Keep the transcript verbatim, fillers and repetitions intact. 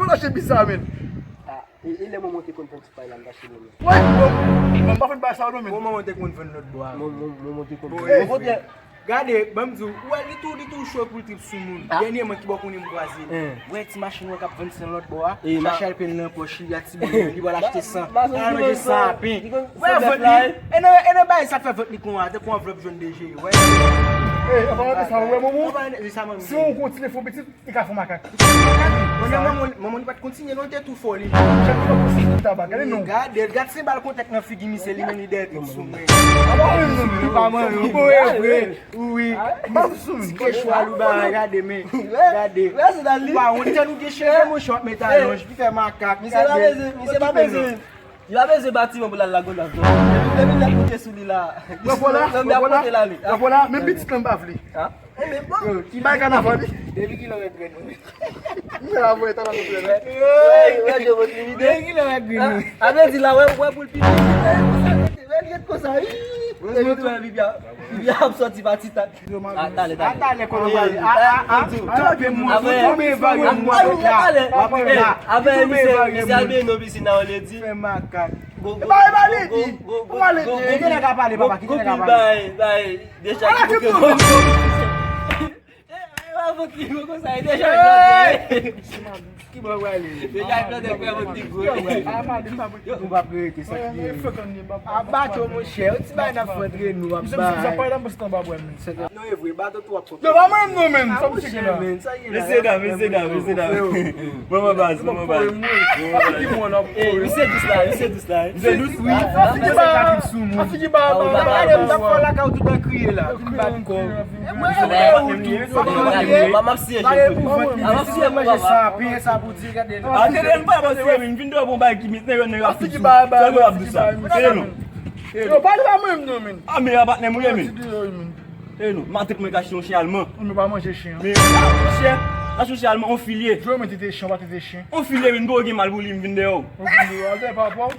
Lòt chemiz sa, men. Ah, e, e lè mwen te konn fè ti pay la, m ta chire men. Wè, bon, bon, m pa fè bay sa, non, men. Kòman mwen te konn vann lòt bò a? Mwen, mwen, mwen te konn vann. Okontrè, gade, ban m di w, wè, li tou, li tou cho pou l trip sou moun. Dènyèman, ki bò konnen m kwaze l. Wè, ti machin wè k ap vann san lòt bò a. Chache al pen nan pòch li, a ti bò, li pral achte san. Al manje san a pen. Wè, vant li. E nan, e nan bay sa k fè vant li konsa, tankou anvlòp jòn dejere, wè. Ey, an palan de sa, wè, Momo, si w kontinye fè yon pitit, li ka fè makak. Konnen manman, manman li pa t kontinye non, li te tou fò li. Chak fwa pou si tabak, gade non. Gade, gade se bal kontak nan figi misye, li menm li dèyè tout sou mwen. Li pa manyen, bon, e vre. Wi. Ti kechwal ou ba, gade men. Gade. Ou pa wont, jan nou gen cheve, monchè, w ap met alonj, li fè makak. Misye pa bezwen, misye pa bezwen. Li pa bezwen batiman pou l al Lagonav non. Depi, depi nèg moute sou li la. Pran fò la, pran fò la, pran fò la. Menm pitit lan m pa vle. Bay kanaval li. Depi kilomèt grenn. M fè la voye talè nan fè. Depi kilomèt grenn. A vle di la, wè, wè pou l pi. Wè, li ret konsa, wi. Wè, li tou, wè, Bibya. Bibya ap sòti pa ti tak. Ah, talè, talè. Ah, talè, konnen w prale. Ah, ah, ah. Kanpe mwen, tonbe vare mwen la. Apre, misye, misye al benyen nan pisin nan, ou le di. Fè makak. E pa, e pa ledi. Ou pa ledi. Kite nèg la pale, papa, kite nèg la pale. Bay, bay, deja ki bouke. E, e, pa fòt li, mwen konsa, e deja. Ki bò w prale? Deja plante kwè mwen te gwo. Yo, nou p ap rete sa ki. A bato, monchè, yon ti bagay n ap fè antre nou, ap bay. Non, e vre, bato tou ap kontan. Yo, pa mwen non, men, sa m cheke la. Mesye dam, mesye dam, mesye dam. Mwen, mwen baz, mwen, mwen baz. Mwen, mwen baz. Misye dous la, misye dous la. Misye dous, wi. Figi ba, figi ba, gade m t ap fè lakay ou tout an kriye la. Vin bat kò. E mwen, e mwen, ou tou. M ap siye jèn. M ap siye manje sa, peye sa pou di, gade. A, tande, m pa panse, men vin dèyè bon bagay ki mit, nèg yo, nèg ap figi ba, ba, figi ba. Tande non. Yo, pale pa mwen non, men. A, men a patnè m ou ye, men. E non, matant mwen ka achte yon chen alman. Mwen pa manje chen. Men, chen, achte yon chen alman, on filye. Jwe mwen tete chen, pa tete chen. On filye, men, m gen mal pou li, m vin dèyè w. Ou vin dèyè w, pa pwa.